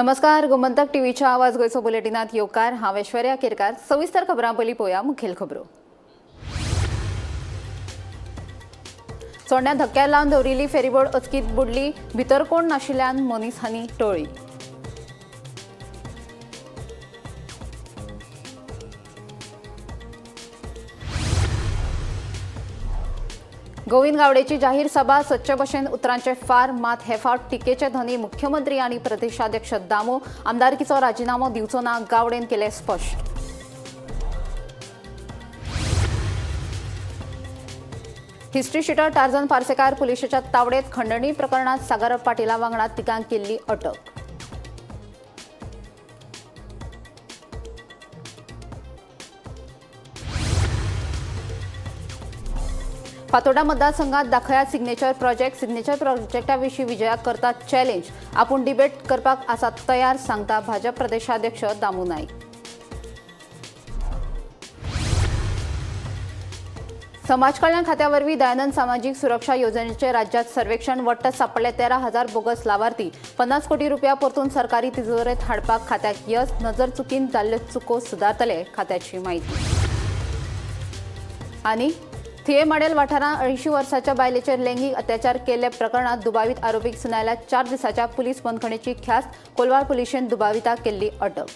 नमस्कार, गोमंतक टीव्हीच्या आवाज गोंयचो बुलेटिनात येवकार. हांव ऐश्वर्या केरकार. सविस्तर खबरां पयलीं पळोवया मुखेल खबरो. चोडण्यां धक्क्यार लावन दवरिल्ली फेरीबोट अचकीत बुडली. भितर कोण नाशिल्ल्यान मनीस हानी टळ्ळी. गोविंद गावडेची जाहीर सभा. सदचे भशेन उतरांचे फार, मात हे फावट टिकेचे धनी मुख्यमंत्री आनी प्रदेशाध्यक्ष दामू. आमदारकीचो राजिनामो दिवचो ना, गावडेन केले स्पश्ट. हिस्ट्री शिटर टार्झन पार्सेकार पुलिशेच्या तावडेत. खंडणी प्रकरणात सागर पाटीला वांगडा तिगांक केल्ली अटक. फातोर्डा मतदारसंघात दाखयात सिग्नेचर प्रोजेक्ट. सिग्नेचर प्रोजेक्टा विशीं विजयाक करतात चॅलेंज. आपूण डिबेट करपाक आसा तयार, सांगता भाजप प्रदेशाध्यक्ष दामू नाईक. समाज कल्याण खात्या वरवीं दयानंद सामाजीक सुरक्षा योजनेचे राज्यात सर्वेक्षण. वट्ट सापडले 13,000 बोगस लावार्थी. 50 कोटी रुपया परतून सरकारी तिजोरेत हाडपाक खात्याक यस. नजर चुकीन जाल्ल्यो चुको सुदारतले, खात्याची माहिती. आनी थिये माडेल वाठारांत 80 वर्साच्या बायलेचेर लैंगीक अत्याचार केल्ल्या प्रकरणात दुबावीत आरोपीक सुनायल्या 4 दिसांच्या पुलीस बंदखणीची ख्यास्त. कोलवाळ पुलिशेन दुबाविताक केल्ली अटक.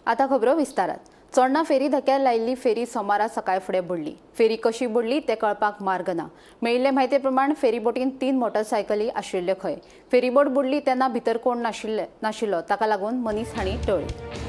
आता खबरो विस्तारात. चोडणा फेरी धक्यार लायिल्ली फेरी सोमारा सकाळ फुडें बुडली. फेरी कशी बुडली तें कळपाक मार्ग ना. मेळिल्ले म्हायती प्रमाण फेरीबोटीन 3 मोटरसायकली आशिल्ल्यो खंय. फेरीबोट बुडली तेन्ना भितर कोण नाशिल्लो, ताका लागून मनीस हांणी टळ्ळी.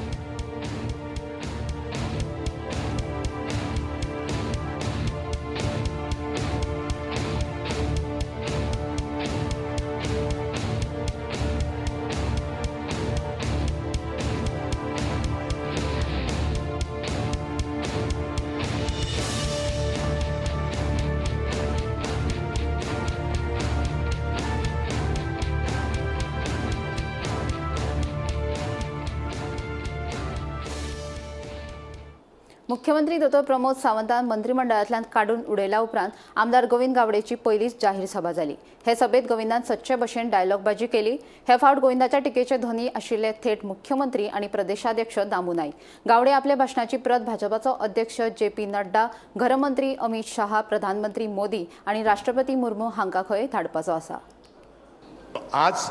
मुख्यमंत्री दोतोर प्रमोद सावंतान मंत्रिमंडळांतल्यान काडून उडयल्या उपरांत आमदार गोविंद गावडेची पयलीच जाहीर सभा जाली. हे सभेत गोविंदान सदचे भशेन डायलॉगबाजी केली. हे फावट गोविंदाच्या टिकेचे धनी आशिल्ले थेट मुख्यमंत्री आनी प्रदेशाध्यक्ष दामू नाईक. गावडे आपल्या भाशणाची प्रत भाजपाचो अध्यक्ष जे पी नड्डा, घरमंत्री अमित शहा, प्रधानमंत्री मोदी आनी राष्ट्रपती मुर्मू हांकां खंय धाडपाचो आसा. आज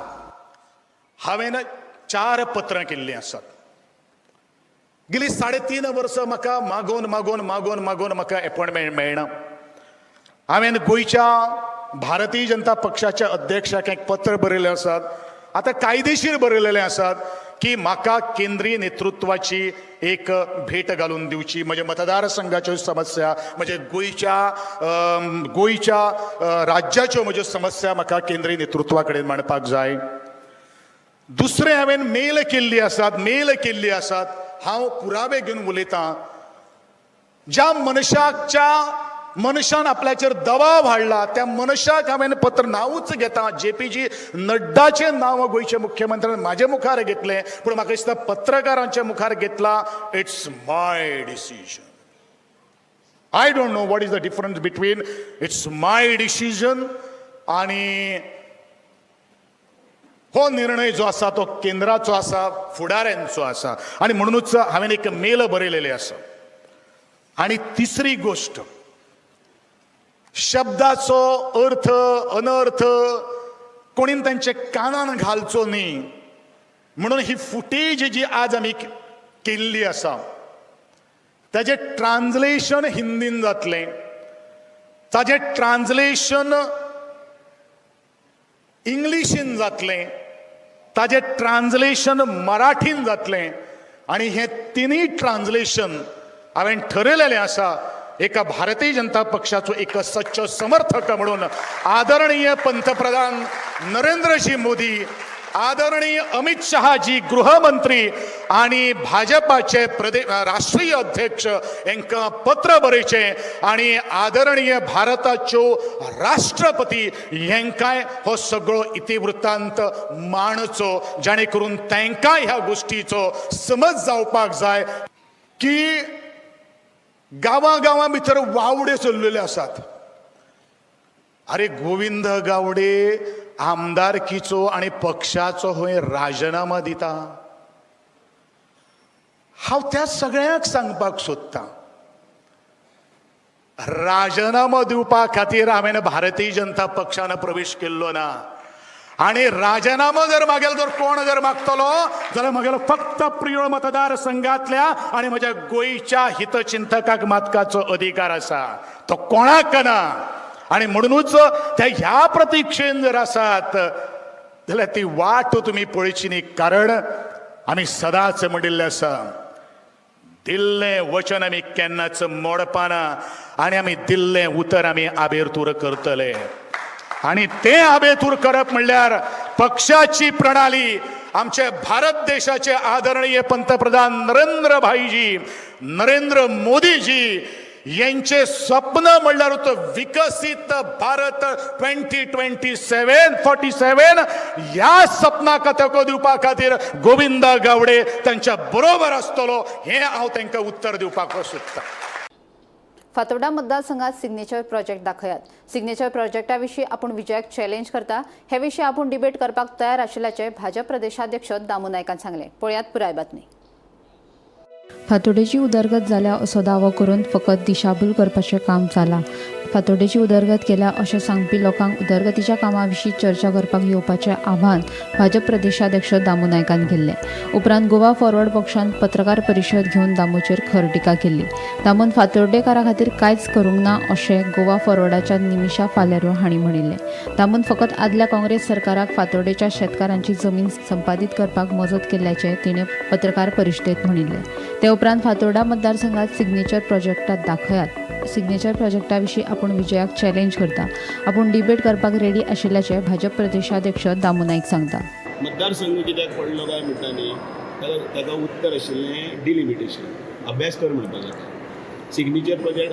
हांवें 4 पत्रां केल्लीं आसात. गेली 3.5 वर्सां म्हाका मागोवन मागोवन मागोवन मागोवन म्हाका एपॉयंटमेंट मेळना. हांवें गोंयच्या भारतीय जनता पक्षाच्या अध्यक्षाक एक पत्र बरयलें आसात, आतां कायदेशीर बरयलेलें आसात की म्हाका केंद्रीय नेतृत्वाची एक भेट घालून दिवची. म्हज्या मतदारसंघाच्यो समस्या, म्हज्या गोंयच्या राज्याच्यो म्हज्यो समस्या म्हाका केंद्रीय नेतृत्वा कडेन मांडपाक जाय. दुसरें हांवें मेल केल्ली आसात. हांव पुरावे घेवन उलयतां. ज्या मनशान आपल्याचेर दबाव हाडला त्या मनशाक हांवें पत्र नांवूच घेता. जे पी जी नड्डाचें नांव गोंयच्या मुख्यमंत्र्यान म्हाजे मुखार घेतलें, पूण म्हाका दिसता पत्रकारांच्या मुखार घेतला. It's my decision. I don't know what is the difference between it's my decision आनी हो निर्णय जो आसा तो केंद्राचो आसा, फुडाऱ्यांचो आसा. आनी म्हणूनच हांवें एक मेल बरयलेलें आसा. आनी तिसरी गोश्ट, शब्दाचो अर्थ अनर्थ कोणीन तांचे कानान घालचो न्ही म्हणून ही फुटेज जी आज आमी केल्ली आसा ताजें ट्रान्सलेशन हिंदीन जातलें, ताजें ट्रान्सलेशन इंग्लिशीन जातलें, ताजें ट्रान्सलेशन मराठीन जातलें. आनी हें तिनूय ट्रान्सलेशन हांवें ठरयलेलें आसा एका भारतीय जनता पक्षाचो एक सच्च समर्थक म्हणून आदरणीय पंतप्रधान नरेंद्रजी मोदी, आदरणीय अमित शहाजी गृहमंत्री आनी भाजपाचे राष्ट्रीय अध्यक्ष हांकां पत्र बरयचें आनी आदरणीय भारताच्यो राष्ट्रपती हांकांय हो सगळो इतिवृत्तांत मांडचो, जाणे करून तांकांय ह्या गोश्टीचो समज जावपाक जाय की गांवां गांवां भितर वावडे चल्लेले आसात. अरे गोविंद गावडे आमदारकीचो आनी पक्षाचो हय राजिनामा दिता. हांव त्या सगळ्यांक सांगपाक सोदतां, राजिनामो दिवपा खातीर हांवें भारतीय जनता पक्षान प्रवेश केल्लो ना. आनी राजिनामो जर मागेलो जर कोण जर मागतलो जाल्यार म्हगेलो फक्त प्रियोळ मतदारसंघातल्या आनी म्हज्या गोंयच्या हितचिंतकाक मागपाचो अधिकार आसा, तो कोणाक ना. आनी म्हणुनूच ते ह्या प्रतिक्षेन जर आसात जाल्यार ती वाट तुमी पळयची न्ही, कारण आमी सदांच म्हणिल्लें आसा, दिल्लें वचन आमी केन्नाच मोडपाना आनी आमी दिल्लें उतर आमी आबेरतूर करतले. आनी तें आबेतूर करप म्हणल्यार पक्षाची प्रणाली, आमचे भारत देशाचे आदरणीय पंतप्रधान नरेंद्र भाईजी, नरेंद्र मोदीजी यांचे स्वप्न म्हणल्यार तो विकसीत भारत 2027 47 ह्या सपनाक तेंको दिवपा खातीर गोविंद गावडे तांच्या बरोबर आसतलो हें हांव तांकां उत्तर दिवपाक सोदतां. फातोर्डा मतदारसंघात सिग्नेचर प्रोजेक्ट दाखयात. सिग्नेचर प्रोजेक्टा विशीं आपूण विजयाक चॅलेंज करता. हे विशीं आपूण डिबेट करपाक तयार आशिल्ल्याचें भाजप प्रदेशाध्यक्ष दामू नायकान सांगलें. पळयात पुराय बातमी. फातोर्डेची उदरगत जाल्या असो दावो करून फकत दिशाभूल करपाचें काम जालां. फातोर्डेची उदरगत केल्या अशें सांगपी लोकांक उदरगतीच्या कामां विशीं चर्चा करपाक येवपाचें आव्हान भाजप प्रदेशाध्यक्ष दामू नायकान केल्लें. उपरांत गोवा फॉरवर्ड पक्षान पत्रकार परिशद घेवन दामूचेर खर टिका केल्ली. दामून फातोर्डेकारा खातीर कांयच करूंक ना अशें गोवा फॉरवर्डाच्या निमिषा फालेरो हांणी म्हणिल्लें. दामून फकत आदल्या काँग्रेस सरकाराक फातोर्डेच्या शेतकारांची जमीन संपादीत करपाक मजत केल्ल्याचें तिणें पत्रकार परिशदेंत म्हणिल्लें. ते उपरांत फातोर्डा मतदारसंघात सिग्नेचर प्रोजेक्टात दाखयात. सिग्नेचर प्रोजेक्टा विशीं आपूण विजयाक चॅलेंज करता. आपूण डिबेट करपाक रेडी आशिल्ल्याचें भाजप प्रदेशाध्यक्ष दामू नायक सांगता. मतदारसंघ कित्याक पडलो काय म्हणटा न्ही, ताका उत्तर आशिल्लें डिलिमिटेशन. अभ्यास कर म्हणपाक जाता. सिग्नेचर प्रोजेक्ट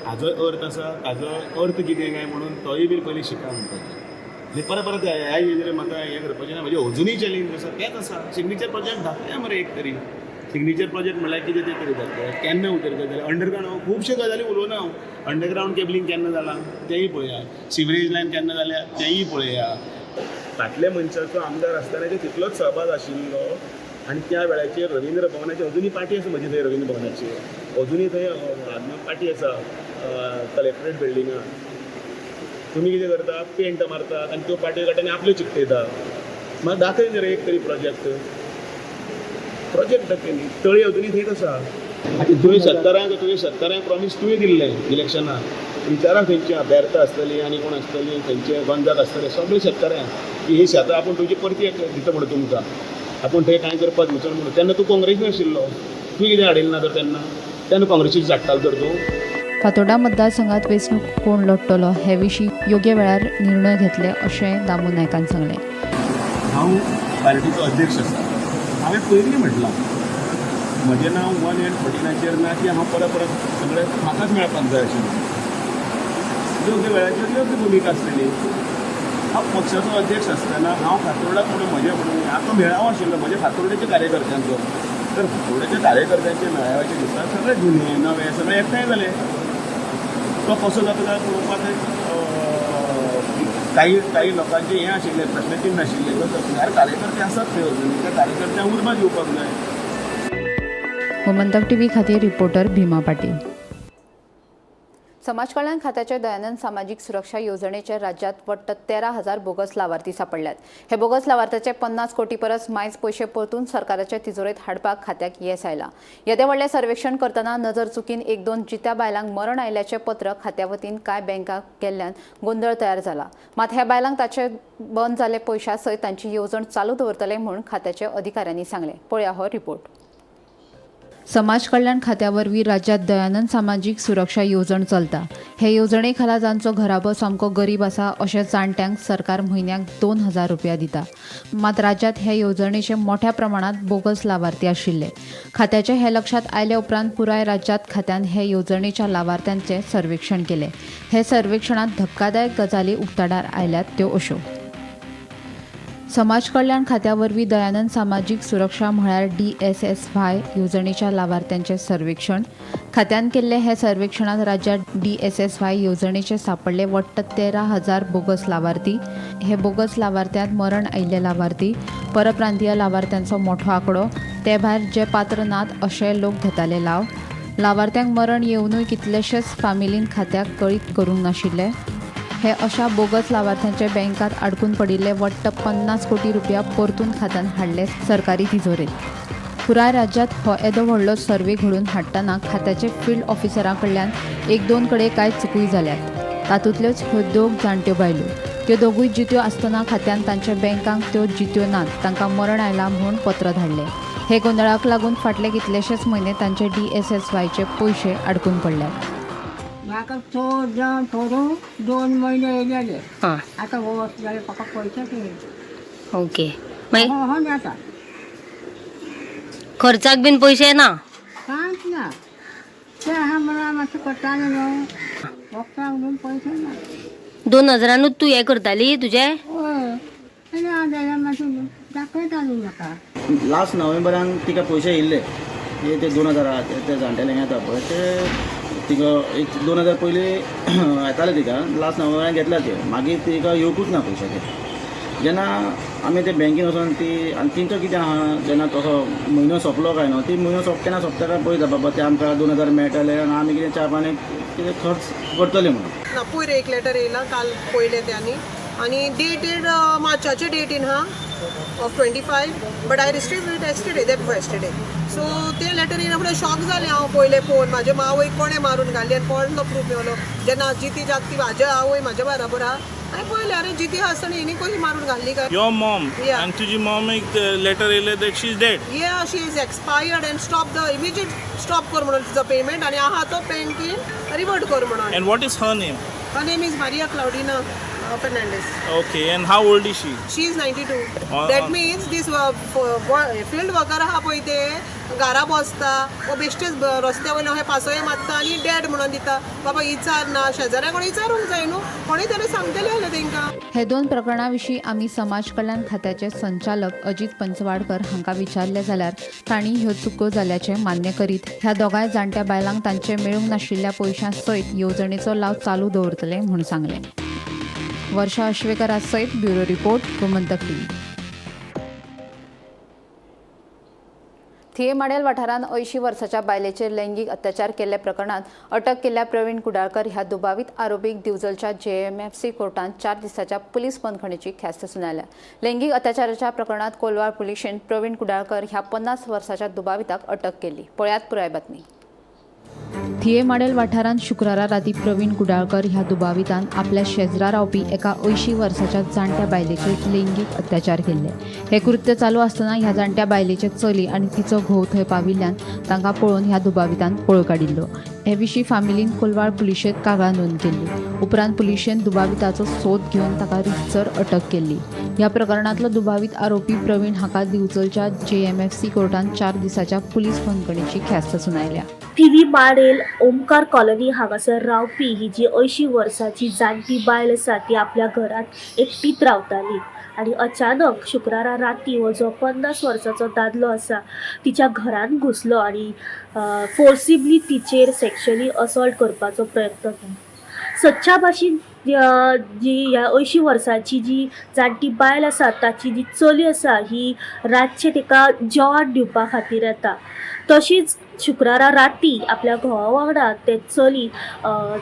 हाजो अर्थ आसा, ताजो अर्थ कितें काय म्हणून तोय बीन पयलीं शिका म्हणपाचें. आनी परत परत ह्या हेजेर म्हाका हें करपाचें ना. म्हजें अजुनूय चॅलेंज आसा तेंच आसा. सिग्नेचर प्रोजेक्ट दाखया मरे एक तरी. सिग्नेचर प्रोजेक्ट म्हणल्यार कितें तें तरी दाखया. केन्ना उदरगत जाली? अंडरग्रावंड हांव खुबश्यो गजाली उलोवना. हांव अंडरग्रावंड केबलींग केन्ना जालां तेंय पळया, सिवरेज लायन केन्ना जाल्या तेंय पळया. फाटल्या मनशाचो आमदार आसतना तितलोच सहभाग आशिल्लो आनी त्या वेळाचेर रवींद्र भवनाची अजुनूय पाटी आसा म्हजी थंय. रवींद्र भवनाची अजुनूय थंय पाटी आसा कलेक्टरेट बिल्डिंगान. तुमी कितें करता, पेंट मारतात आनी त्यो पाटयो काडटा आनी आपल्यो चिकटयता. म्हाका दाखय न्ही रे एक तरी प्रोजेक्ट. प्रोजेक्ट दाखय न्ही. तळी अजुनूय थंयच आसा. तुवें शेतकारांक प्रॉमीस तुवें दिल्लें इलेक्शनाक. विचारा खंयच्या बेर्ता आसतली आनी कोण आसतली, खंयचे गोंजाग आसतले, सगळे शेतकाऱ्यांक की ही शेतां आपूण तुमची परती दिता म्हणून तुमकां, आपूण थंय कांय करपाक दिवचो ना म्हणून. तेन्ना तूं काँग्रेसीन आशिल्लो, तुवें कितें हाडिल्लें ना तर तेन्ना? तेन्ना काँग्रेसीक झाडटालो तर तूं. फातोर्डा मतदारसंघात वेंचणूक कोण लढटलो हे विशीं योग्य वेळार निर्णय घेतले अशें दामू नायकान सांगलें. हांव पार्टीचो अध्यक्ष आसा. हांवें पयलीं म्हटलां, म्हजें नांव 1 एंड 14नाचेर ना की हांव परत परत सगळें म्हाकाच मेळपाक जाय आशिल्लें. योग्य वेळाचेर योग्य भुमिका आसतली. हांव पक्षाचो अध्यक्ष आसतना हांव फातोर्डाक म्हणून म्हजें म्हणून आतां मेळावो आशिल्लो म्हज्या फातोर्डेच्या कार्यकर्त्यांचो. तर फातोर्डेच्या कार्यकर्त्यांच्या मेळाव्याच्या दिसा सगळे जुने नवे सगळे एकठांय जाले. तो कसो जाता काय पळोवपाक काही काही लोकांचे हें आशिल्लें, प्रश्नचिन्ह आशिल्लें. तर कार्यकर्ते आसात थंय अजून, त्या कार्यकर्त्यांक उर्बा दिवपाक जाय. गोमंतक टीव्ही खातीर रिपोर्टर भीमा पाटील. समाज कल्याण खात्याच्या दयानंद सामाजीक सुरक्षा येवजणेचे राज्यात वट्ट 13,000 बोगस लावार्थी सापडल्यात. हे बोगस लावार्थ्याचे 50 कोटी परस मायज पयशे परतून सरकाराचे तिजोरेत हाडपाक खात्याक येस आयलां. येदें व्हडलें सर्वेक्षण करतना नजर चुकीन एक दोन जित्या बायलांक मरण आयिल्ल्याचें पत्र खात्या वतीन कांय बँकांक गेल्ल्यान गोंदळ तयार जाला. मात ह्या बायलांक ताचे बंद जाल्ले पयशा सयत तांची येवजण चालू दवरतले म्हूण खात्याच्या अधिकाऱ्यांनी सांगलें. पळया हो रिपोर्ट. समाज कल्याण खात्या वरवीं राज्यात दयानंद सामाजीक सुरक्षा येवजण चलता. हे येवजणे खाला जांचो घराबो सामको गरीब आसा अशे जाणट्यांक सरकार म्हयन्याक 2000 रुपया दिता. मात राज्यात हे येवजणेचे मोठ्या प्रमाणात बोगस लावार्थी आशिल्ले. खात्याचे हे लक्षात आयले उपरांत पुराय राज्यात खात्यान हे येवजणेच्या लावार्थ्यांचे सर्वेक्षण केले. हे सर्वेक्षणात धपकादायक गजाली उक्ताडार आयल्यात त्यो अश्यो. समाज कल्याण खात्या वरवीं दयानंद सामाजीक सुरक्षा म्हळ्यार डीएसएसवाय येवजणेच्या लावार्थ्यांचें सर्वेक्षण. खात्यान केल्ले हे सर्वेक्षणात राज्यात डीएसएसवाय येवजणेचे सापडले वट्ट 13,000 बोगस लावार्थी. हे बोगस लावार्थ्यांत मरण आयिल्ले लावार्थी, परप्रांतीय लावार्थ्यांचो मोठो आंकडो. ते भायर जे पात्र नात अशे लोक घेताले लाव. लावार्थ्यांक मरण येवनूय कितलेशेच फामिलीन खात्याक कळीत करूंक नाशिल्ले. हे अशा बोगस लावार्थ्यांचे बँकात आडकून पडिल्ले वट्ट 50 कोटी रुपया परतून खात्यान हाडले सरकारी तिजोरेत. पुराय राज्यात हो येदो व्हडलो सर्वे घडोवन हाडटना खात्याचे फिल्ड ऑफिसरां कडल्यान एक दोन कडेन कांय चुकूय जाल्यात. तातूंतल्योच ह्यो दोग जाणट्यो बायलो. त्यो दोगूय जित्यो आसतना खात्यान तांच्या बँकांक त्यो जित्यो नात, तांकां मरण आयलां म्हूण पत्र धाडलें. हे गोंदळाक लागून फाटले कितलेशेच म्हयने तांचे डीएसएसवायचे पयशे आडकून पडल्यात. म्हाका चड जावन थोडो 2 म्हयने येयलेले. आतां वर्स जालें, म्हाका पयशेच येयले. ओके, मागीर? हो हो जाता. खर्चाक बीन पयशे ना? कांयच ना. ते आहा म्हणून मातशें करतालें न्हू, वखदाक बीन पयशे ना. 2000नूच तूं हें करताली तुजें? हय, आनी हांव जाल्यार मातशें दाखयताली म्हाका. लास्ट नोव्हेंबरान तिका पयशे येयल्ले. हे ते 2000 ते जाणटेले येता पळय, ते तिका एक 2000 पयलीं येताले. तिका लास्ट नोव्हेंबरान घेतल्या ते. मागीर तिका येवकूच ना पयशे ते. जेन्ना आमी ते बँकेन वचोन ती आनी तेंचो कितें आहा, जेन्ना तसो म्हयनो सोंपलो काय न्हू, ती म्हयनो सोंप केन्ना सोंपता काय पळयता, बाबा ते आमकां 2000 मेळटले आनी आमी कितें च्या पाणी कितें खर्च करतले म्हणून. ना, पयर एक लेटर येयला, काल पयलें तें. आनी आनी डेटेड मार्चाचे डेटीन हा of 25, but I receive it yesterday, day before yesterday. So ते लेटर येयला फुडें शॉक जालें हांव. पयलें पळोवन म्हाजे मावयक कोणें मारून घाली आनी कोणलो प्रूफ मेवलो. जेन्ना जिती जागती म्हाज्या आवय म्हाज्या बराबर आहा, हांवें पळयलें, आरे, जिती आसतना हेणी कशी मारून घाल्ली काय? Your mom? Yeah. And तुजी mom एक लेटर येयलें that she is dead? Yeah, she is expired and stop the immediate, stop कर म्हणून तिचो पेमेंट आनी आहा तो बँकेन रिवर्ट कर म्हणून. And what is her name? Her name is Maria Claudina Fernandez. Okay, and how old is she? She is 92. That means this field worker आहा पळय, ते घरा बसता वो बेश्टेच रस्त्या वयल्यान अशें पासय मारता आनी डेड म्हणून दिता. बाबा, इचार ना, शेजाऱ्या कोणी इचारूंक जाय न्हू, कोणी तरी सांगतले जाल्यार तेंकां. हे दोन प्रकरणा विशीं आमी समाज कल्याण खात्याचे संचालक अजित पंचवाडकर हांकां विचारले जाल्यार तांणी ह्यो चुको जाल्याचें मान्य करीत ह्या दोगांय जाणट्या बायलांक तांचे मेळूंक नाशिल्ल्या पयशां सयत येवजणेचो लाव चालू दवरतले म्हूण सांगलें. वर्षा अश्वेकरा सयत ब्युरो रिपोर्ट, गोमंतक टीव्ही. थिये माडेल वाठारांत 80 वर्साच्या बायलेचेर लैंगीक अत्याचार केल्ल्या प्रकरणात अटक केल्ल्या प्रवीण कुडाळकर ह्या दुबावीत आरोपीक दिवचलच्या जेएमएफसी कोर्टान 4 दिसाच्या पुलीस बंदखणीची ख्यास्त सुनायल्या. लैंगीक अत्याचाराच्या प्रकरणात कोलवाळ पुलिशेन प्रवीण कुडाळकर ह्या 50 वर्साच्या दुबाविताक अटक केली. पळयात पुराय बातमी. थिये माडेल वाठारांत शुक्रारा राती प्रवीण कुडाळकर ह्या दुबावितान आपल्या शेजरा रावपी एका 80 वर्साच्या जाणट्या बायलेचेर लैंगीक अत्याचार केल्ले. हे कृत्य चालू आसतना ह्या जाणट्या बायलेचे चली आनी तिचो घोव थंय पाविल्ल्यान तांकां पळोवन ह्या दुबावितान पळ काडिल्लो. हे विशीं फामिलीन कोलवाळ पुलिशेंत कागाळ नोंद केल्ली. उपरांत पुलिशेन दुबाविताचो सोद घेवन ताका रितसर अटक केल्ली. ह्या प्रकरणांतलो दुबावीत आरोपी प्रवीण हाका दिवचलच्या जेएमएफसी कोर्टान 4 दिसाच्या पुलीस बंदखणीची ख्यास्त सुनायल्या. थिवी माडेल ओमकार कॉलनी हांगासर रावपी ही जी 80 वर्साची जाणटी बायल आसा, ती आपल्या घरांत एकटीच रावताली आनी अचानक शुक्रारा राती हो जो 50 वर्साचो दादलो आसा, तिच्या घरान घुसलो आनी फोर्सिबली तिचेर सेक्शुअली असॉल्ट करपाचो प्रयत्न केलो. सदच्या भाशेन जी ह्या 80 वर्सांची जी जाणटी बायल आसा, ताची जी चली आसा, ही रातचें तिका जेवण दिवपा खातीर येता. तशीच शुक्रारा राती आपल्या घोवा वांगडा तें चली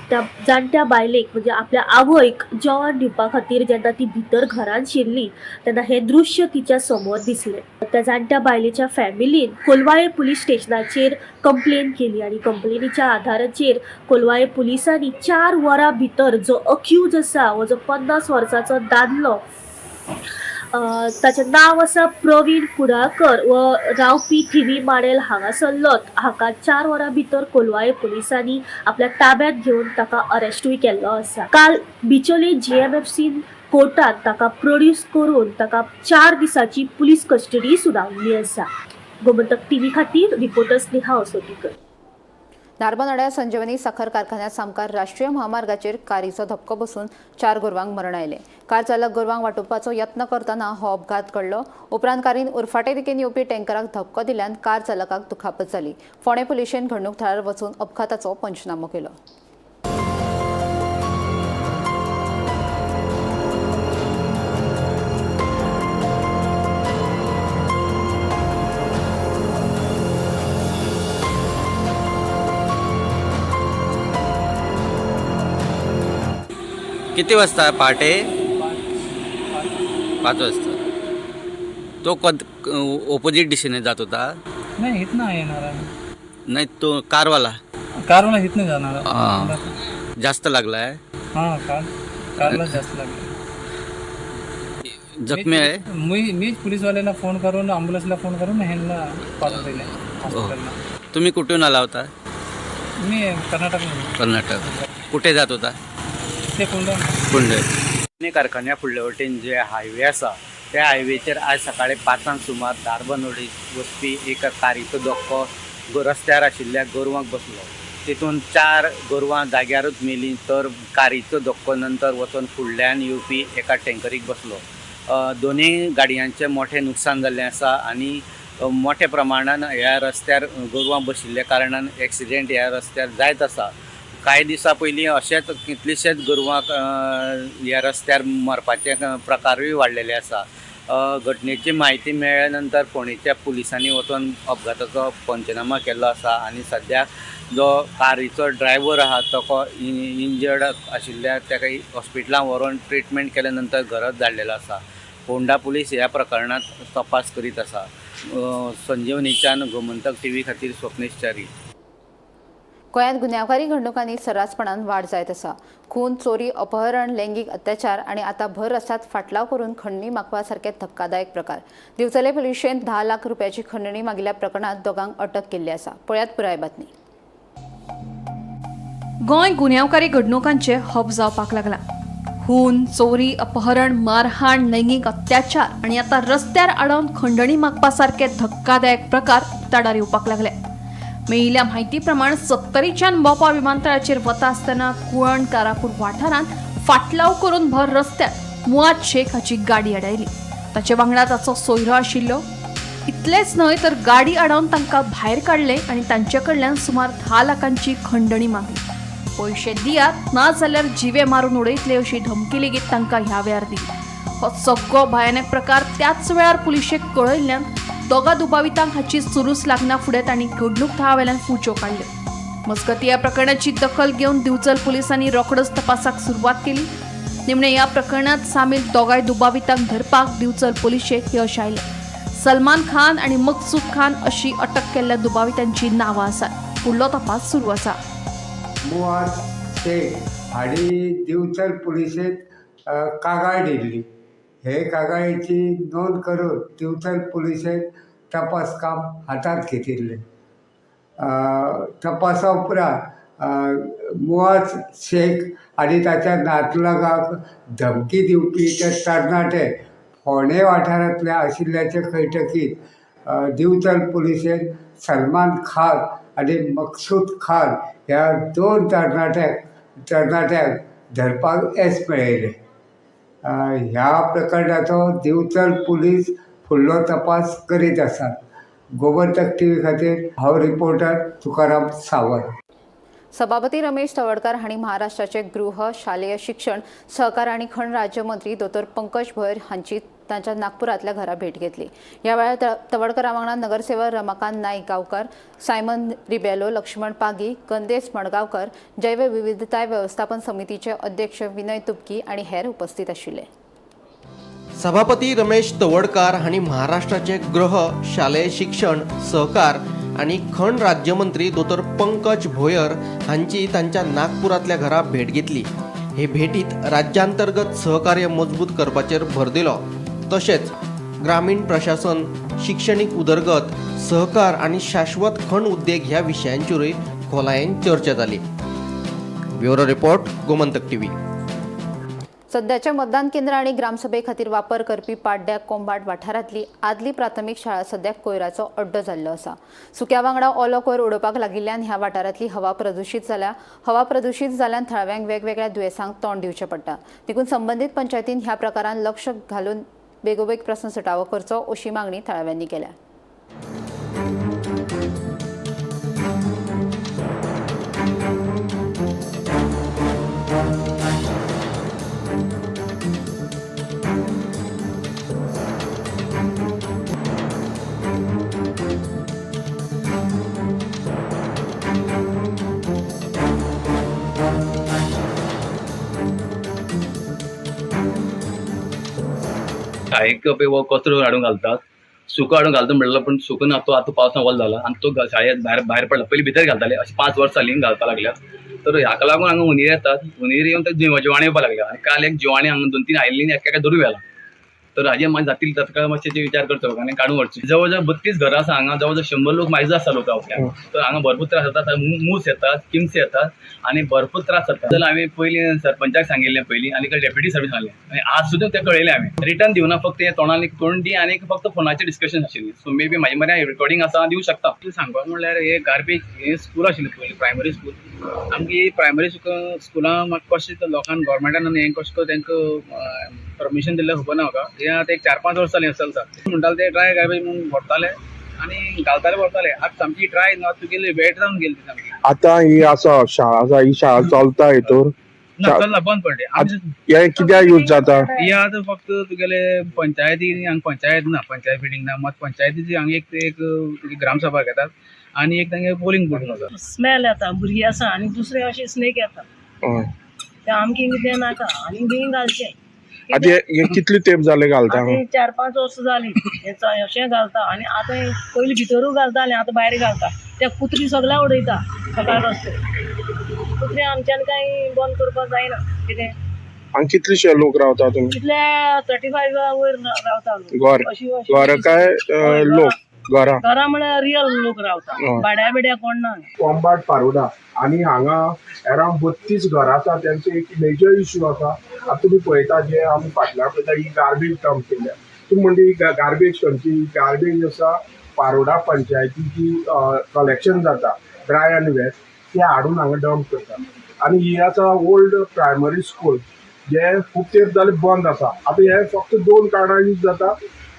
त्या जाणट्या बायलेक, म्हणजे आपल्या आवयक जेवण दिवपा खातीर जेन्ना ती भितर घरान शिरली, तेन्ना हें दृश्य तिच्या समोर दिसलें. त्या जाणट्या बायलेच्या फॅमिलीन कोलवाळे पुलीस स्टेशनाचेर कंप्लेन केली आनी कंप्लेनीच्या आधाराचेर कोलवाळे पुलिसांनी 4 वरां भितर जो अक्यूज आसा, हो जो 50 वर्साचो दादलो, ताचें नांव आसा प्रवीण कुडाळकर व रावपी थिवी माडेल हांगासरलोच, हाका 4 वरां भितर कोलवाळे पुलिसांनी आपल्या ताब्यांत घेवन ताका अरेस्टूय केल्लो आसा. काल बिचोले जीएमएफसीन कोर्टात ताका प्रोड्यूस करून ताका 4 दिसांची पुलीस कस्टडी सुनावल्ली आसा. गोमंतक टीव्ही खातीर रिपोर्टर स्नेहा असोटीकर. धारबांदोड्या संजीवनी साखर कारखान्या सामकार राष्ट्रीय म्हामार्गाचेर कारीचो धपको बसून 4 गोरवांक मरण आयलें. कार चालक गोरवांक वाटोवपाचो यत्न करतना हो अपघात घडलो. उपरांत कारीन उरफाटे दिकेन येवपी टँकराक धपको दिल्यान कार चालकाक दुखापत जाली. फोंडें पुलिशेन घडणूक थळार वचून अपघाताचो पंचनामो केलो. किती वाजता पहाटे? 5 वाजता. तो कद ऑपोजिट दिशेने जात होता? नाही, इथनं येणार आहे. नाही, तो कारवाला. कारला इथनं जाणार. हां, जास्त लागलाय? हां, कारला जास्त लागलं. जखमी आहे? मी मीच पोलीसवाल्यांना फोन करून, ॲम्ब्युलन्सला फोन करून ह्यांना पाठवून दिले हॉस्पिटलला. तुम्ही कुठून आला होता? मी कर्नाटकमधून. कर्नाटक. कुठे जात होता? ते कोणतं कुंडे. कारखान्या फुडले वटेन जे हायवे आसा त्या हायवेचेर आयज सकाळी 5 सुमार धारबांदोडे वचपी एका कारीचो धक्को रस्त्यार आशिल्ल्या गोरवांक बसलो. तितून 4 गोरवां जाग्यारूच मेलीं, तर कारीचो धक्को नंतर वचून फुडल्यान येवपी एका टँकरीक बसलो. दोनूय गाडयांचें मोठें नुकसान जाल्लें आसा आनी मोठ्या प्रमाणान ह्या रस्त्यार गोरवां बशिल्ल्या कारणान एक्सिडेंट ह्या रस्त्यार जायत आसा. कांय दिसां पयलीं अशेंच कितलेशेच गोरवांक ह्या रस्त्यार मरपाचे प्रकारूय वाडलेले आसा. घटनेची म्हायती मेळ्ळ्या नंतर फोंडेच्या पुलिसांनी वचून अपघाताचो पंचनामा केल्लो आसा आनी सद्याक जो कारीचो ड्रायव्हर आहा तो इंजर्ड आशिल्ल्या ताका हॉस्पिटलान व्हरून ट्रिटमेंट केल्या नंतर घरात धाडलेलो आसा. फोंडा पुलीस ह्या प्रकरणांत तपास करीत आसा. संजीवनीच्यान गोमंतक टीव्ही खातीर स्वप्नेश च्यारी. गोंयांत गुन्यांवकारी घडणुकांनी सर्रासपणान वाड जायत आसा. खून, चोरी, अपहरण, लैंगीक अत्याचार आनी आतां भर रस्त्यांत फाटलाव करून खंडणी मागपा सारके धक्कादायक प्रकार. दिवचले पुलिशेन 10 लाख रुपयाची खंडणी मागिल्ल्या प्रकरणांत दोगांक अटक केल्ली आसा. पळयात पुराय बातमी. गोंय गुन्यांवकारी घडणुकांचे हब जावपाक लागला. खून, चोरी, अपहरण, मारहाण, लैंगीक अत्याचार आनी आतां रस्त्यार आडावन खंडणी मागपा सारके धक्कादायक प्रकार उक्ताडार येवपाक लागले. मेळिल्ल्या म्हायती प्रमाण सत्तरीच्यान मोपा विमानतळाचेर वता आसतना कुळण कारापूर वाठारांत फाटलाव करून भर रस्त्यार मुआद शेख हाची गाडी आडायली. ताचे वांगडा ताचो सोयरो आशिल्लो. इतलेंच न्हय तर गाडी आडावन तांकां भायर काडले आनी तांचे कडल्यान सुमार 10 लाखांची खंडणी मागली. पयशे दियात ना जाल्यार जिवे मारून उडयतले अशी धमकी लेगीत तांकां ह्या वेळार दिली. हो सगळो भयानक प्रकार त्याच वेळार पुलिशेक कळयल्ल्यान दोगा दुबावितांक हाची सुलूस लागना फुडें तांणी घडणूक थळावेल्यान फुच्यो काडल्यो. मजगतीं ह्या प्रकरणाची दखल घेवन दिवचल पुलिसांनी रोखडोच तपासाक सुरवात केली. निमणे ह्या प्रकरणांत सामील दोगाय दुबावितांक धरपाक दिवचल पुलिशेक यश आयलें. सलमान खान आनी मकसूद खान अशी अटक केल्ल्या दुबावितांची नांवां आसात. फुडलो तपास सुरू आसा. मुआद शेख हांणी दिवचल पुलिशेंत कागाळ दिल्ली. हे कागाळीची नोंद करून दिवचल पुलिशेन तपास काम हातांत घेतिल्लें. तपासा उपरांत मुआज शेख आनी ताच्या नातलगाक धमकी दिवपी ते तरणाटे फोंडें वाठारांतले आशिल्ल्याचें कळटकीच दिवचल पुलिशेन सलमान खान आनी मकसूद खान ह्या 2 तरणाट्यांक धरपाक येस मेळयलें. ह्या प्रकरणाचो दिवचल पुलीस फुडलो तपास करीत आसात. गोमंतक टीव्ही खातीर हांव रिपोर्टर तुकाराम सावंत. सभापती रमेश तवडकार हांणी महाराष्ट्राचे गृह, शालेय शिक्षण, सहकार आनी खण राज्यमंत्री दोतोर पंकज भोयर हांची तांच्या नागपुरांतल्या घरा भेट घेतली. ह्या वेळार तवडकरा वांगडा नगरसेवक रमाकांत नायक गांवकर, सायमन रिबेलो, लक्ष्मण पागी, गंदेश मडगांवकर, जैवविविधताय वेवस्थापन समितीचे अध्यक्ष विनय तुपकी आनी हेर उपस्थित आशिल्ले. सभापती रमेश तवडकार हांणी महाराष्ट्राचे गृह, शालेय शिक्षण, सहकार आनी खण राज्यमंत्री दोतोर पंकज भोयर हांची तांच्या नागपुरांतल्या घरा भेट घेतली. हे भेटीत राज्यांतर्गत सहकार्य मजबूत करपाचेर भर दिलो. तशेंच ग्रामीण प्रशासन, शिक्षणीक उदरगत, सहकार आनी शाश्वत खण उद्देग ह्या विशयांचेरूय खोलायेन चर्चा जाली. Bureau report, Gomantak TV. सध्याच्या मतदान केंद्र आनी ग्रामसभे खातीर वापर करपी पाड्ड्या कोंबाट वाठारांतली आदली प्राथमीक शाळा सद्याक कोयराचो अड्डो जाल्लो आसा. सुक्या वांगडा ओलो कोयर उडोवपाक लागिल्ल्यान ह्या वाठारांतली हवा प्रदुशीत जाल्या. हवा प्रदुशीत जाल्ल्यान थळाव्यांक वेगवेगळ्या दुयेंसांक तोंड दिवचें पडटा. देखून संबंदीत पंचायतीन ह्या प्रकारान लक्ष घालून बेगोबेग प्रस्न सुटावो करचो अशी मागणी थळाव्यांनी केल्या. शाळेक पळय हो कचरो हाडून घालतात, सुको हाडून घालता म्हणलो, पूण सुको ना, तो आतां पावसान वोल जाला आनी तो शाळेंत भायर भायर पडला. पयलीं भितर घालताले, अशें 5 वर्सां जालीं घालपाक लागल्या. तर हाका लागून हांगा हुंदीर येतात, हुंदीर येवन ते जिवाणें येवपाक लागल्या आनी काल एक जिवाणें हांगा 2-3 आयिल्लीं आनी एकाक धरून व्हेलां. तर हाजेर मातशें जातील तात्काळ मातशें विचार करचो आनी काडून व्हरचें. जवळ जवळ 32 घरां आसा हांगा, जवळ जवळ 100 लोक मायज आसा लोक गांवचे. तर हांगा भरपूर त्रास जाता, मूस येतात, किमसे येतात आनी भरपूर त्रास जाता. जाल्यार हांवें पयलीं सरपंचाक सांगिल्लें पयलीं आनी डेप्युटी सरपंच सांगलें आनी आज सुद्दां तें कळयलें हांवें. रिटर्न दिवना, फक्त हें तोंडान एक तोंडी आनी फक्त फोनाचेर डिस्कशन आशिल्लें. सो मे बी म्हाजे मरे रिकॉर्डिंग आसा, दिवं शकता. सांगपाक म्हणल्यार हे गार्बेज हे स्कूल आशिल्लें पयलीं प्रायमरी स्कूल. आमची प्रायमरी स्कुलां म्हाका कशें लोकांक गव्हर्मेंटान हें कशें तांकां परमिशन दिल्लें खबर ना म्हाका. हें आतां एक 4-5 वर्सां जालीं चलता. म्हणटाले ते ड्राय गार्बेज म्हणून व्हरताले आनी घालताले व्हरताले. आतां सामकी ड्राय ना, तुगेली वेट जावन गेली ती सामकी. आतां ही आसा शाळा आसा, ही शाळा चलता हितूर ना चलना, बंद पडली. हे कित्याक यूज जाता? ही आतां फक्त तुगेले पंचायती, हांगा पंचायत ना, पंचायत बिल्डींग ना, मात पंचायतीची हांगा एक ग्रामसभा घेतात आनी एक तांगे पोलिंग बूथ आसा. स्मेल येता, भुरगीं आसा आनी दुसरे अशे स्नेक येता, ते आमकां कितें नाका आनी बीन घालचें. आतां हे कितले तेंप जाले घालता? 4-5 वर्सां जालीं अशें घालता आनी आतां पयलीं भितरूय घालतालें, आतां भायर घालता. त्या कुत्री सगळ्या उडयता सकाळ रस्ते. कुत्री आमच्यान कांय बंद करपाक जायना कितें. आनी कितलेशे लोक रावता तुमी? कितले 35 वयर रावता घर घर काय लोक घरां? घरां म्हळ्यार रियल लोक रावता, भाड्या बिड्या कोण ना. कोंबाट पारोडा आनी हांगा अरावंड 32 घरां आसा, तेंचो एक मेजर इश्यू आसा. आतां तुमी पळयता जे आमी फाटल्यान पळयता ही गार्बेज डंप केल्या. तुमी म्हणटा ही गार्बेज खंयची? ही गार्बेज आसा पारोडा पंचायतीची कलेक्शन जाता ड्राय आनी वेस्ट, ते हाडून हांगा डंप करता. आनी ही आसा ओल्ड प्रायमरी स्कूल जे खूब तेंप जाले बंद आसा. आतां हे फक्त 2 कारणां यूज जाता,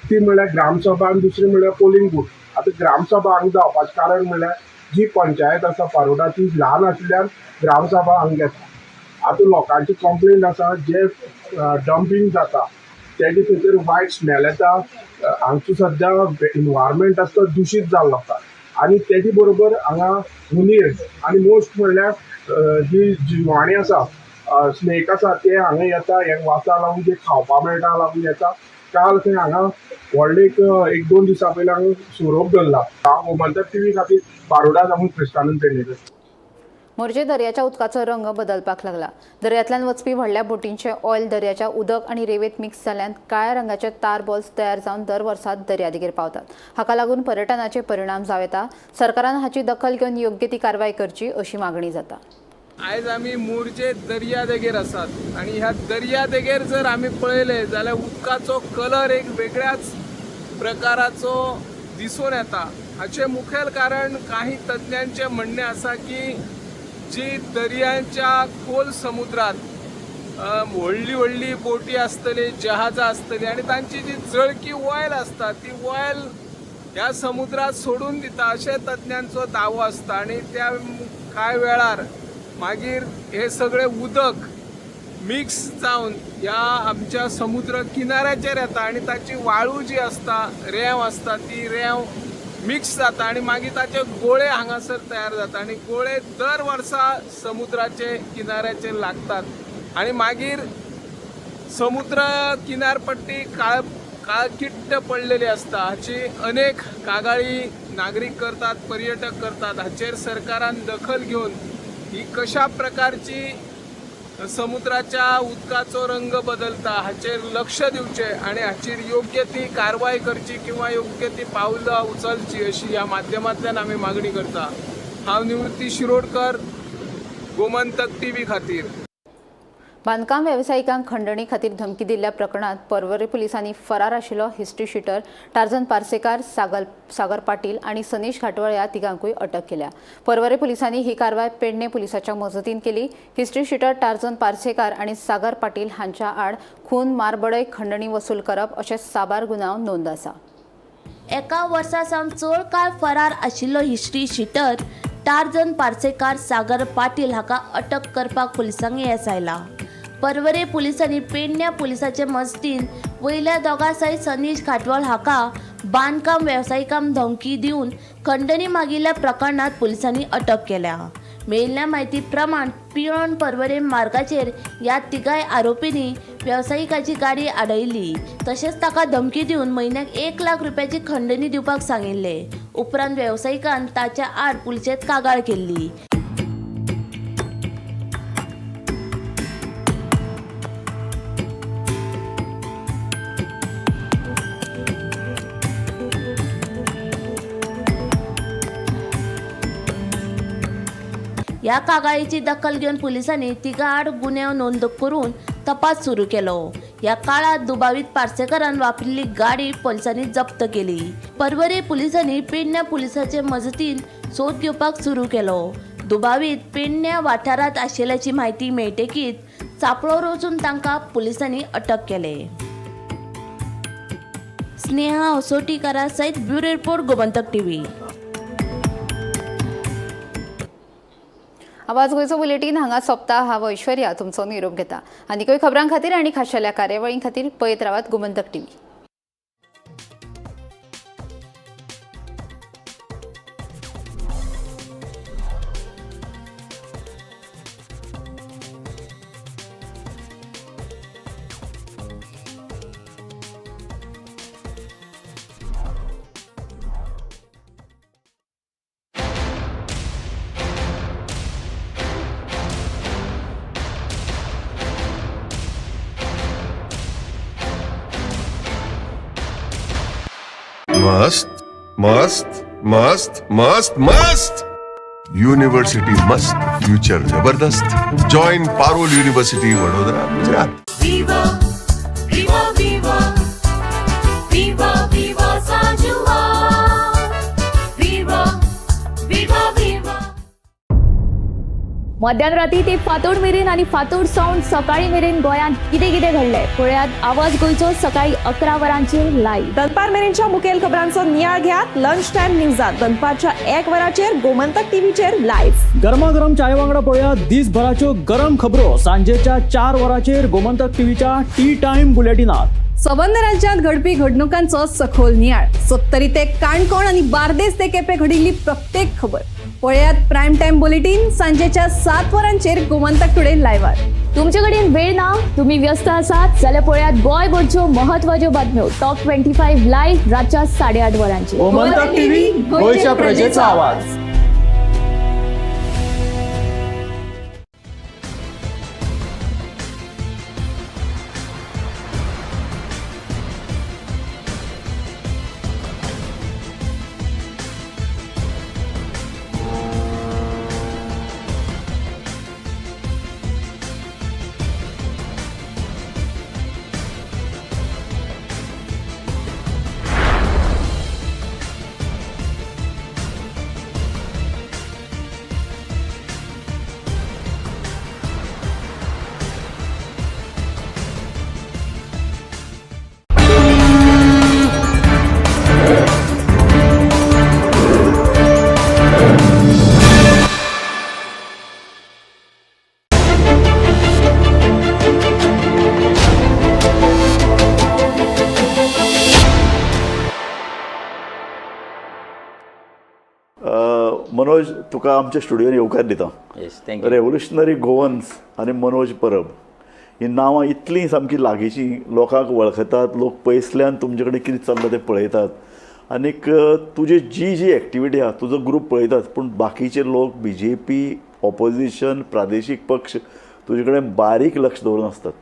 ती म्हणल्यार ग्रामसभा आनी दुसरी म्हणल्यार पोलिंग बूथ. आतां ग्रामसभा हांगा जावपाचें कारण म्हणल्यार जी पंचायत आसा पारोडा ती ल्हान आशिल्ल्यान ग्रामसभा हांगा घेता. आतां लोकांची कंप्लेन आसा जे डंपींग जाता तेजे थंयसर वायट स्मेल येता. हांगचो सद्या इनवायरमेंट आसा तो दुशीत जाल्लो आसा आनी तेजे बरोबर हांगा हुंदीर आनी मोस्ट म्हणल्यार जी जिवाणी आसा स्नेक आसा ते हांगा येता, हे वासा लागून जे खावपाक मेळटा लागून येता. काल खंय हांगा व्हडले एक 2 दिसां पयलीं हांगा सोरोप धरला. हांव गोमंतक टीव्ही खातीर पारोडा सावन क्रिस्तानंद पेडणेकर. मोरजे दर्याच्या उदकाचो रंग बदलपाक लागला. दर्यांतल्यान वचपी व्हडल्या बोटींचे ऑयल दर्याच्या उदक आनी रेवेत मिक्स जाल्ल्यान काळ्या रंगाचे तार बॉल्स तयार जावन दर वर्सा दर्यादेगेर पावतात. हाका लागून पर्यटनाचे परिणाम जावं येता. सरकारान हाची दखल घेवन योग्य ती कारवाय करची अशी मागणी जाता. आयज आमी मोरजे दर्यादेगेर आसात आनी ह्या दर्यादेगेर जर आमी पळयलें जाल्यार उदकाचो कलर एक वेगळ्याच प्रकाराचो दिसून येता. हाचें मुखेल कारण काही तज्ञांचें म्हणणें आसा की जी दर्याच्या खोल समुद्रात व्हडली व्हडली बोटी आसतली, जहाजां आसतली आनी तांची जी जळकी ऑयल आसता ती ऑयल ह्या समुद्रात सोडून दिता अशें तज्ञांचो दावो आसता. आनी त्या कांय वेळार मागीर हे सगळे उदक मिक्स जावन ह्या आमच्या समुद्र किनाऱ्याचेर येता आनी ताची वाळू जी आसता, रेंव आसता, ती रेंव मिक्स जाता आनी मागीर ताचे गोळे हांगासर तयार जाता आनी गोळे दर वर्सा समुद्राचे किनाऱ्याचेर लागतात आनी मागीर समुद्र किनारपट्टी काळकिट्ट पडलेली आसता. हाची अनेक कागाळी नागरीक करतात, पर्यटक करतात. हाचेर सरकारान दखल घेवन ही कशा प्रकारची समुद्राच्या उदकाचो रंग बदलता हाचेर लक्ष दिवचें आनी हाचेर योग्य ती कारवाय करची किंवा योग्य ती पावलां उचलची अशी ह्या माध्यमांतल्यान आमी मागणी करता. हांव निवृत्ती शिरोडकर, गोमंतक टीव्ही खातीर. बांदकाम वेवसायिकांक खंडणी खातीर धमकी दिल्ल्या प्रकरणांत पर्वरे पुलिसांनी फरार आशिल्लो हिस्ट्री शिटर टार्झन पार्सेकार, सागर पाटील आनी सनीश घाटवळ ह्या तिगांकूय अटक केल्या. पर्वरे पुलिसांनी ही कारवाय पेडणे पुलिसाच्या मजतीन केली. हिस्ट्री शिटर टार्झन पार्सेकार आनी सागर पाटील हांच्या आड खून, मारबडय, खंडणी वसूल करप अशे साबार गुन्यांव नोंद आसा. एका वर्सा सावन चड काळ फरार आशिल्लो हिस्ट्री शिटर टार्झन पार्सेकार, सागर पाटील हाका अटक करपाक पुलिसांक येस आयलां. पर्वरे पुलिसांनी पेडण्या पुलिसाचे मजतीन वयल्या दोगां सयत सनीश खाटवळ हाका बांदकाम वेवसायिकांक धमकी दिवन खंडणी मागिल्ल्या प्रकरणांत पुलिसांनी अटक केल्या. मेळिल्ल्या म्हायती प्रमाण पिळर्ण पर्वरे मार्गाचेर ह्या तिगाय आरोपींनी वेवसायिकाची गाडी आडयली. तशेंच ताका धमकी दिवन म्हयन्याक 1 लाख रुपयाची खंडणी दिवपाक सांगिल्लें. उपरांत वेवसायिकान ताच्या आड पुलिशेंत कागाळ केल्ली. ह्या कागाळीची दखल घेवन पुलिसांनी तिगां आड गुन्यांव नोंद करून तपास सुरू केलो. ह्या काळात दुबावीत पार्सेकारान वापरिल्ली गाडी पुलिसांनी जप्त केली. पर्वरे पुलिसांनी पेडण्या पुलिसांचे मजतीन सोद घेवपाक सुरू केलो. दुबावीत पेडण्या वाठारांत आशिल्ल्याची म्हायती मेळटकीच चापळो रोचून तांकां पुलिसांनी अटक केले. स्नेहा असोटीकारा सयत ब्युरो रिपोर्ट, गोमंतक टीव्ही. आवाज गोंयचो बुलेटीन हांगा सोंपता. हांव ऐश्वर्या तुमचो निरोप घेता. आनीकय खबरां खातीर आनी खाशेल्या कार्यावळीं खातीर पळयत रावात गोमंतक टीव्ही. मस्त मस्त मस्त मस्त मस्त युनिवर्सिटी मस्त, फ्यूचर जबरदस्त. Join Parul university, Vadodara, Gujarat. Viva, Viva, Viva, Viva, Viva Sajua. Viva, Viva, Viva. मध्यान राती ते फातोड मेरेन आनी फातोड सावन सकाळी मेरेन गोंयांत कितें कितें घडलें पळयात आवाज गोंयचो सकाळी 11 वरांचेर लायव्ह. दनपार मेरेनच्या मुखेल खबरांचो नियाळ घेयात लंच टायम न्यूजात दनपारच्या 1 वराचेर गोमंतक टीव्हीचेर लायव्ह. गरमागरम चाय वांगडा पळया दिसभराच्यो गरम खबरो सांजेच्या 4 वरांचेर गोमंतक टीव्हीच्या टी टायम बुलेटिनात. सबंद राज्यांत घडपी घडणुकांचो सखोल नियाळ, सत्तरी ते काणकोण आनी बार्देस ते केपें घडिल्ली प्रत्येक खबर पळयात प्रायम टायम बुलेटीन सांजेच्या 7 वरांचेर गोमंतक टुडे लायव्हार. तुमचे कडेन वेळ ना, तुम्ही व्यस्त आसात जाल्यार पळयात गोंयभरच्यो महत्वाच्यो बातम्यो टॉप 25 लायव्ह रातच्या 8:30 वरांचेर. गोमंतक टीव्ही, गोंयच्या प्रजेचा आवाज. मनोज, तुका आमच्या स्टुडियोन येवकार दिता. Yes, thank you. Revolutionary Goans आनी मनोज परब ही नांवां इतलीं सामकी लागींची, लोकांक वळखतात, लोक पयसल्यान तुमचे कडेन कितें चल्लां तें पळयतात आनीक तुजी जी जी एक्टिविटी आहा तुजो ग्रूप पळयतात, पूण बाकीचे लोक बी जे पी, ऑपोजिशन, प्रादेशीक पक्ष तुजे कडेन बारीक लक्ष दवरून आसतात.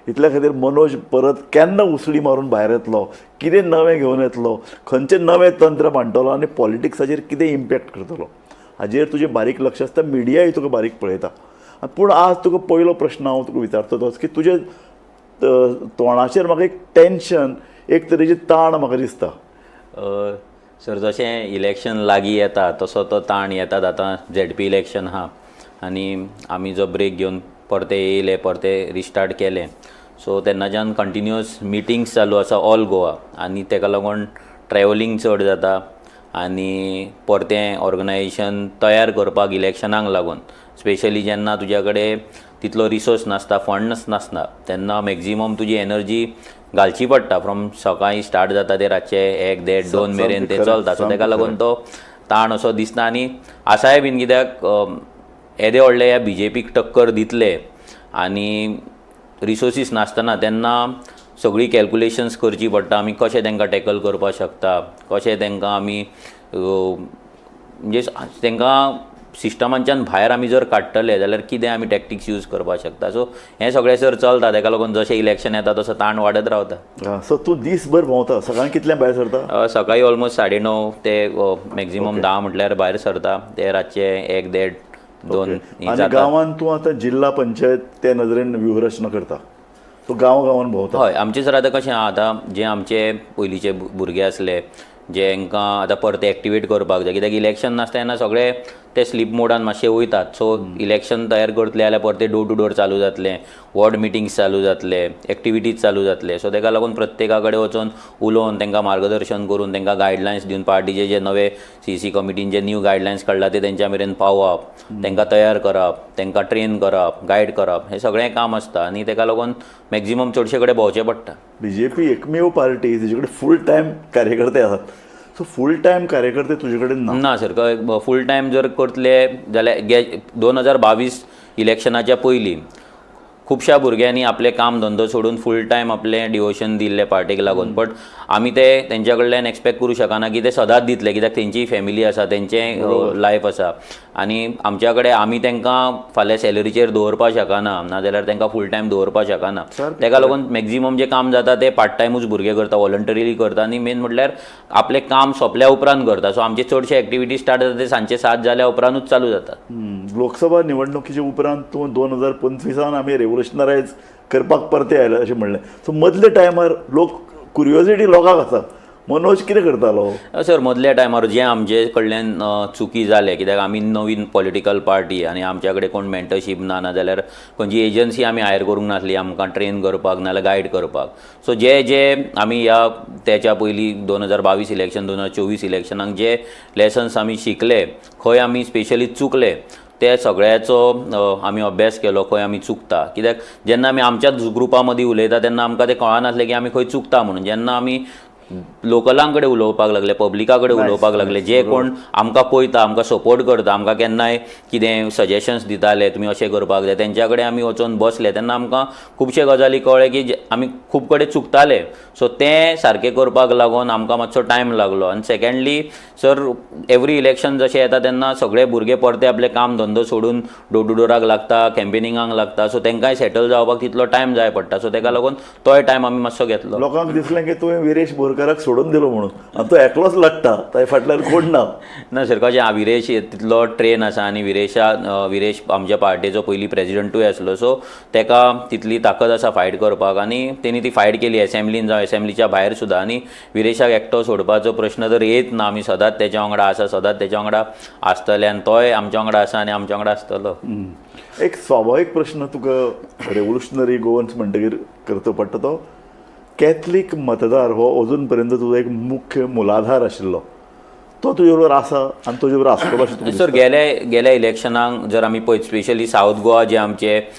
इतल्या खातीर मनोज परत केन्ना उसळी मारून भायर येतलो, कितें नवें घेवन येतलो, खंयचें नवें तंत्र मांडटलो आनी पॉलिटिक्साचेर कितें इम्पॅक्ट करतलो हाजेर तुजें बारीक लक्ष आसता. मिडियाय तुका बारीक पळयता पूण आज तुका पयलो प्रश्न हांव तुका विचारता तोच की तुजे तोंडाचेर म्हाका एक टेन्शन, एक तरेची ताण म्हाका दिसता. सर, जशें इलेक्शन लागीं येता तसो तो ताण येतात. आतां झेडपी इलेक्शन आहा आनी आमी जो ब्रेक घेवन परते येयले, परते रिस्टार्ट केले, सो तेन्नाच्यान कंटिन्युअस मिटिंग्स चालू आसा ऑल गोवा आनी तेका लागून ट्रॅवलिंग चड जाता आनी परतें ऑर्गनायजेशन तयार करपाक इलेक्शनाक लागून, स्पेशली जेन्ना तुज्या कडेन तितलो रिसोर्स नासता, फंड्स नासता, तेन्ना मॅक्झिमम तुजी एनर्जी घालची पडटा. फ्रॉम सकाळी स्टार्ट जाता ते रातचे 1, 1.30, 2 मेरेन ते चलता. सो तेका लागून तो ताण असो दिसना आनी आसाय बीन, कित्याक येदे व्हडले ह्या बीजेपीक टक्कर दितले आनी रिसोर्सीस नासतना, तेन्ना सगळीं कॅल्कुलेशन्स करची पडटा, आमी कशें तांकां टॅकल करपाक शकता, कशें तांकां आमी म्हणजे तांकां सिस्टमांच्यान भायर आमी जर काडटले जाल्यार कितें आमी टॅक्टिक्स यूज करपाक शकता. सो हें सगळें सर चलता, ताका लागून जशें इलेक्शन येता तसो ताण वाडत रावता. सो तूं दीसभर भोंवता. सकाळीं कितल्यांक भायर सरता? सकाळीं ऑलमोस्ट 9:30 ते मॅक्झिमम 10 म्हटल्यार भायर सरता, ते रातचे 1, 1.30, 2. आनी गांवांत तूं आतां जिल्हा पंचायत त्या नदरेन व्यूहरचना करता, सो गांव गांवान भोंवता? हय, आमचे सर आतां कशें आहा, आतां जे आमचे पयलींचे भुरगे आसले जेंकां आतां परते एक्टिवेट करपाक जाय, कित्याक इलेक्शन नासता तेन्ना सगळे ते स्लीप मोडान मातशे वयतात. सो इलेक्शन तयार करतले जाल्यार परते डोर टू डोर चालू जातलें, वॉर्ड मिटिंग्स चालू जातले, एक्टिविटीज चालू जातले. सो तेका लागून प्रत्येका कडेन वचोन उलोवन तांकां मार्गदर्शन करून तांकां गायडलायन्स दिवन पार्टीचे जे नवे सीसी कमिटीन जे न्यू गायडलायन्स काडला ते तेंच्या मेरेन पावप, तांकां तयार करप, तांकां ट्रेन करप, गायड करप, हें सगळें काम आसता आनी तेका लागून मॅक्झिमम चडशे कडेन भोंवचें पडटा. बीजेपी एकमेव पार्टी तिजे कडेन फूल टायम कार्यकर्ते आसात. सो फूल टायम कार्यकर्ते तुजे कडेन ना? ना सर, फूल टायम जर करतले जाल्यार 2022 इलेक्शनाच्या पयलीं खुबश्या भुरग्यांनी आपलें काम धंदो सोडून फूल टायम आपलें डिवोशन दिल्लें पार्टीक लागून. बट आमी ते तेंच्या कडल्यान एक्सपेक्ट करूं शकना की ते सदांच दितले, कित्याक तेंची फॅमिली आसा, तेंचें लायफ आसा आनी आमच्या कडेन आमी तांकां फाल्यां सॅलरीचेर दवरपाक शकना, नाजाल्यार तांकां फूल टायम दवरपाक शकना. तेका लागून मॅक्झिमम जें काम जाता तें पार्ट टायमूच भुरगे करता, वॉलंटरीली करता आनी मेन म्हटल्यार आपलें काम सोंपल्या उपरांत करता. सो आमचे चडशे एक्टिविटी स्टार्ट जाता ते सांजचे 7 जाल्या उपरांतूच चालू जाता. लोकसभा निवडणुकीच्या उपरांत तूं 2025 आमी रेव्होल्युशनरायज करपाक परते आयले अशें म्हणलें. सो मदल्या टायमार लोक कुरियोसिटी लोकांक आसा, मनोज कितें करतालो? सर, मदल्या टायमार जें आमचे कडल्यान चुकी जाले, कित्याक आमी नवीन पॉलिटिकल पार्टी आनी आमच्या कडेन कोण मेंटरशीप ना, नाजाल्यार खंयची एजन्सी आमी हायर करूंक नासली आमकां ट्रेन करपाक नाजाल्यार गायड करपाक. सो जे जे आमी ह्या तेच्या पयलीं 2022 इलेक्शन, 2024 इलेक्शनाक जे लेसन्स आमी शिकले, खंय आमी स्पेशली चुकले ते सगळ्याचो आमी अभ्यास केलो, खंय आमी चुकता. कित्याक जेन्ना आमी आमच्याच ग्रुपा मदीं उलयता तेन्ना आमकां तें कळनासलें की आमी खंय चुकता म्हणून. जेन्ना आमी लोकलां कडेन उलोवपाक लागले, पब्लिका कडेन उलोवपाक लागले, जे कोण आमकां पळयता, आमकां सपोर्ट करता, आमकां केन्नाय कितें सजेशन्स दिताले तुमी अशें करपाक जाय, तेंच्या कडेन आमी वचोन बसले तेन्ना आमकां खुबशे गजाली कळ्ळे की आमी खूब कडेन चुकताले. सो तें सारकें करपाक लागून आमकां मातसो टायम लागलो. आनी सेकेंडली सर, एवरी इलेक्शन जशें येता तेन्ना सगळे भुरगे परते आपले काम धंदो सोडून डोर टू डोराक लागता, कॅम्पेनिंगाक लागता. सो तांकांय सेटल जावपाक तितलो टायम जाय पडटा. सो तेका लागून तोय टायम आमी मातसो घेतलो. लोकांक दिसलें की तुवें विरेश बोरकाराक सोडून दिलो म्हणून आनी तो एकलोच लडटा, ताजे फाटल्यान कोण ना. ना सर, कशें विरेश तितलो ट्रेन आसा आनी विरेश आमच्या पार्टेचो पयलीं प्रेजिडंटूय आसलो. सो तेका तितली ताकद आसा फायट करपाक आनी तेणी ती फायट केली एसेंब्लीन जावं एसेंब्लीच्या भायर सुद्दां. आनी विरेशाक एकटो सोडपाचो प्रश्न तर येत ना, आमी सदांच तेच्या वांगडा आसा, सदांच तेच्या वांगडा आसतले आनी तोय आमच्या वांगडा आसा आनी आमच्या वांगडा आसतलो. एक स्वाभावीक प्रश्न तुका रेव्होल्युशनरी गोवन्स म्हणटकीर करचो पडटा, तो कॅथलीक मतदार हो अजून पर्यंत तुजो एक मुख्य मुलाधार आशिल्लो, तो तुजे बरोबर आसा आनी तुजे बरोबर आसतलो अशें तुका सर? गेल्या इलेक्शनाक जर आमी पळयत, स्पेशली सावथ गोवा जे आमचे